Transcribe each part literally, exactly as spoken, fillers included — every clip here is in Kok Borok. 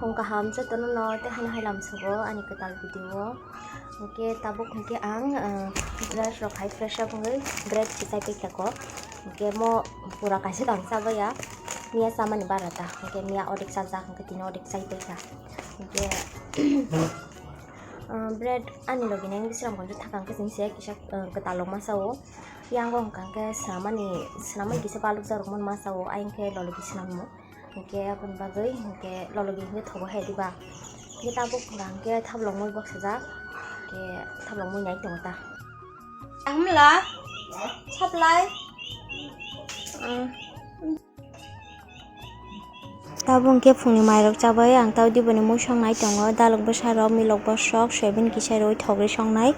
Phung kaham jotono no tei haino hai lamsogo ani kwtal video o. Hwnkhe tabuk hwnkhe ang, ah, brush rok hai fresh up wngwi bread se chai paikha ko. Hwnkhe mo pura kaisa tang chabaiya. Miya chamani bara ta. Hwnkhe miya odek chajak hwnkhe tini odek chai paikha. Hwnkhe, ah, bread ani logi nang bisram gonji thakang khe chwngse kisa, ah, kwtal rok masa o. Yango hwnkha khe swnamani, swnamani kisa balukjak rok mani masa o. Ayang khe lologi swnammo. Hwnkhe aboni bagwi hwnkhe lologi hwnkhe thogo hai diba. Hwnkhe tabuk hwnkha hwnkhe thaplok mui boksajak. Hwnkhe thaplok mui nai tongo ta. Ang hwnla saplai. Tabuk hwnkhe phungni mairok chabai ang tei diboni mui songnai tongo. Dalok bwsarok, milok bosok, soyabin kisa rwi thogwi songnai.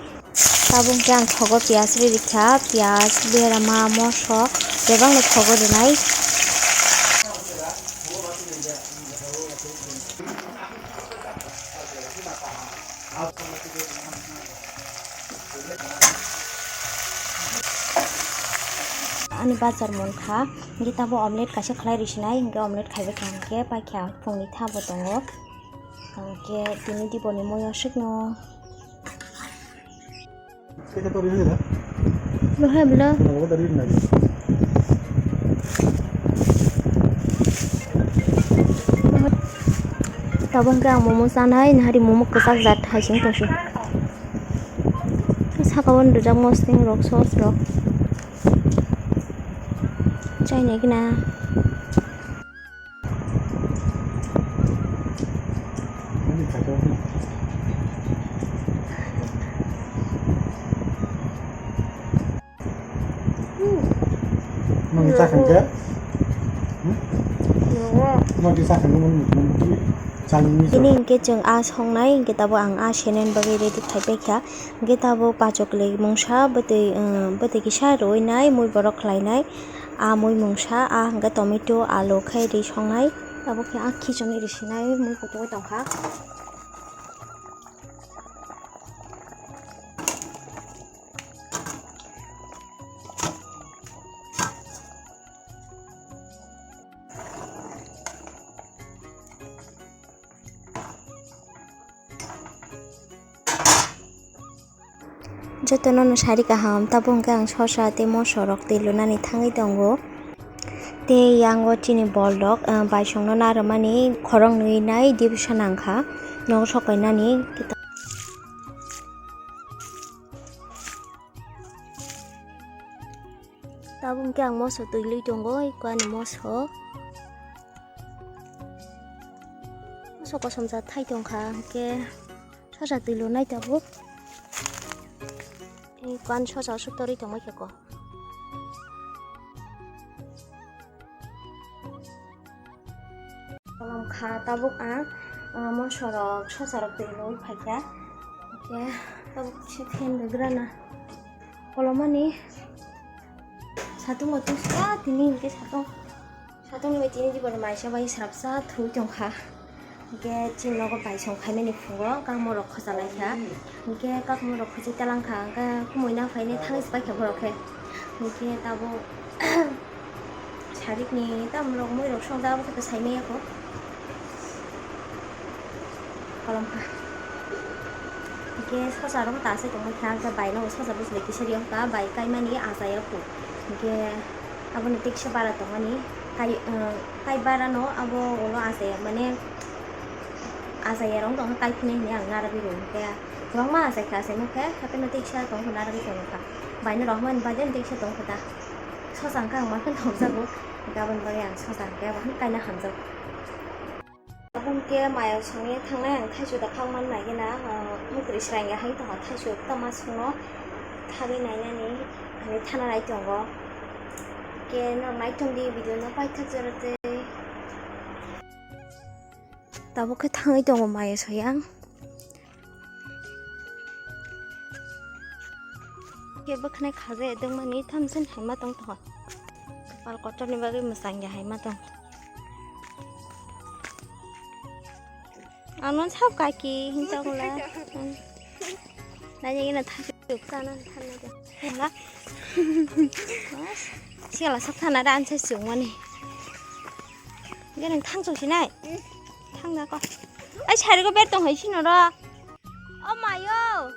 Tabuk hwnkhe ang thogo piyaj ri rikha, piyaj, berama, mosok bebakno thogo rwnai. Ani bachar mon kha, hwnkhe tabuk omelette kaisa khlai rwsinai, hwnkhe omelette khaibai kha, hwnkhe paikha phungni tha bo tongo, hwnkhe tini diboni mui aswkno. Roha bwla. Tabuk hwnkhe ang momo chanai, nahari momo kwchak jat hai se wng tong se. Saka o rijak mosdeng rok, sauce rok. Chainai gana. Nang cha khan khe? Hmm? Nang cha khan khe, nang, nang, nang, chani ni. Tini hwnkhe chwng a songnai, hwnkhe tabuk ang a senani bagwi ready khai paikha. Hwnkhe tabuk pachok le mungsa bwtwi, um, bwtwi kisa rwui nai, mui borok khlai nai. A mui mungsa, a hwnkhe tomato, alu khe ri songnai. Abo khe a khichoni ri sinai mui kutung tongkha. Jotono no sari kaham, tabuk hwnkhe ang sosa tei moso rok twi lunani thangwi tongo. Tei yango chini bol rok, ah, baisongno narwmani khoroknwi nai division nangkha, nogo sok kainani. Tabuk hwnkhe ang moso twi lwi tongo, eko ani moso. Moso kosom jat thai tongkha, hwnkhe sosa twi lunai tabuk. Eko ani sosa aswk torwi tongwi khe ko. Kolom kha tabuk ang, ah, moso rok sosa rok twi lwi phaikha. Hwnkhe tabuk se fan rwgrana. Kolomani satung o tungsa tini hwnkhe satung, satungni bai tini diboni maisa bai srapsa thwi tongkha. Hwnkhe chini nogo baisong khaimani phungo kakmorok khochalaikha. Hwnkhe kakmorok khochai talangkha, hwnkhe kumui na phainai thangwi se paikha borok khe. Hwnkhe tabuk sarikni tamrok muirok songja, abo khe to saimanya kho. Kolom kha. Hwnkhe sosa rok ta se tongmani kha, hwnkhe bai no sosa bwswlwi kisa ri wngkha, bai kaimani achai o kho. Hwnkhe abono tei kisa bara tongmani, kai, ah, kai bara no abo ulo achai ya, mane achai ya rok wngkha, kai phunai hinwi ang narwgwi rw khe. Kwbangma achai kha, achai no khe, hapheno tei kisa tong kho, narwgwi tong kha. Bai no rohormani bagwi tei kisa tong kho ta. Sosa wngkha ang ma phano tongjago, hwnkhe aboni bagwi ang sosa hwnkhe abo haino kaina hamjago. Aboni khe mayao songwi thangnai ang thaichuk da khakmani nai gana, ah, mukri srang ya hai tongkha thaichuk tama songno thagwi nainani hinwi thana nai tongo. Khe norok nai tongdi video no paithak jora tei. Tabuk khe thangwi tongo maya soyang. Khe bwkhanai khaja ya dwngmani thamsani haima tong tongkha. Pal kotorni bagwi mwchang ya haima tong. Ano sab kaki hinsa wngla. Nanya gina thasuk sana thana ja. Wala. Sigala sak thana da ansa sungmani. Gana thang sung sinai. Ang da ko. Ai, sari ko ber tong hai sino ro. O mayo.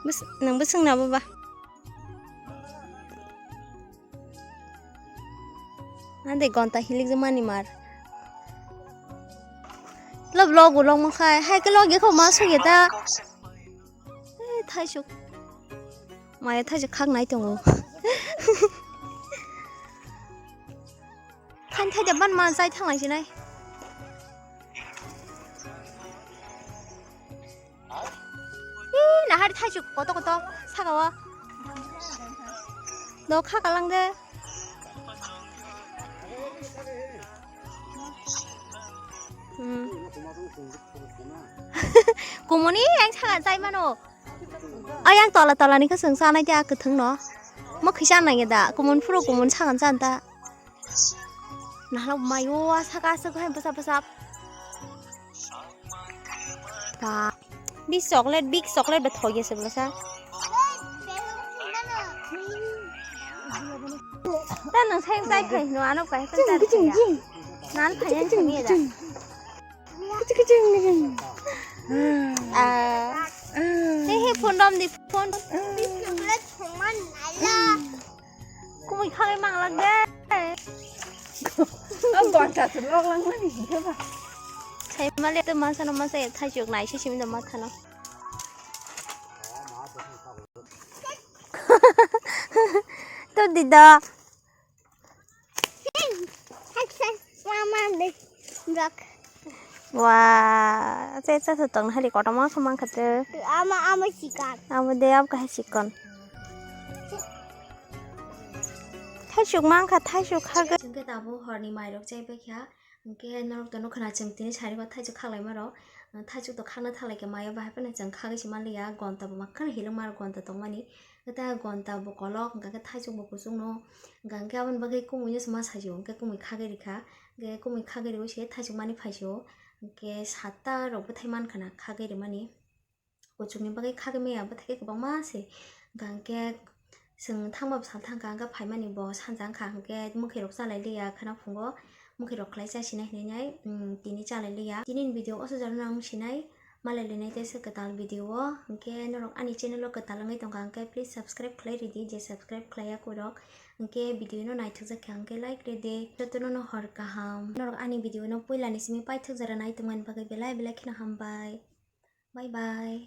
Bus, nang bus na baba. Ande gonta hilik je mani mar. Lo vlog ulok mo khai. Hai ke lo ge ko ma so ge ta. Eh, thaisuk. Maya thaisuk khak nai tongo. Than thai da ban ma jai thang lai sinai. Ih, nahar thaisuk koto koto saka o. Do kha kalang de. Hmm. Kumuni yang saka jai mano. Ayang tola tola ni kasung sanai te a kwthwng no. Mo khisa nang da. Kumun phuru kumun sagan san ta. Nahalo mayo a saka aswk hai bwsa bwsa. Ba. Big chocolate, big chocolate ba thok yase bwsa. Ta nang sai jai khai no ano kai ta. Nan khai yang khai da. Kuching, kuching, kuching. Ah. He, he, phone rom di, phone. Kumui khagai mang lak de. O gonta se lok lang mani hingke ba. Sai male to masa no masa ya thai chuk nai si simi do matha no. To di da. Wa, se cha sa tong hari kotorma khe mankha te. Ama, ama chikon. Amo de, abo kaisa chikon. Thaisuk mankha, thaisuk khago. Chwngkhe tabuk horni mairok chaibaikha. Hwnkhe norok to nukha na chwng tini sari o thaisuk khaklaima rok. Thaisuk to khakna thalai khe mayo bahai phano chwng khagwi se manliya. Gonta bo makhano hilwkma rok gonta tongmani. Khe ta gonta bo kolok, hwnkha khe thaisuk bo kuchukno, hwnkha khe aboni bagwi kumui no se ma saisio, hwnkhe kumui khagwi rikha, hwnkhe kumui khagwi rwi se thaisuk mani phaisio, hwnkhe satta rok bwthai mankha na khagwi rwmani, kuchukni bagwi khagwi maya bwthai khe kwbangma se, hwnkha khe chwng thangma bwsal thangkha, hwnkhe phaimani bo sanja wngkha, hwnkhe mwkhwirok chalai liya kheno phungo, mwkhwirok khlai chasinai hinwi nai, mm, tini chalai liya. Tini ni video o se jorno ang sinai. Malai lainai teisa kwtal video o, hwnkhe norok ani channel o kwtal wngwi tongkha, hwnkhe please subscribe khlai ridi, je subscribe khlaiya kwrwk, hwnkhe video no naithok jak kha, hwnkhe like ridi. Jotono no hor kaham. Norok ani video no puila ni simi paithak jora nai tongmani bagwi belai belai kheno hambai. Bye bye.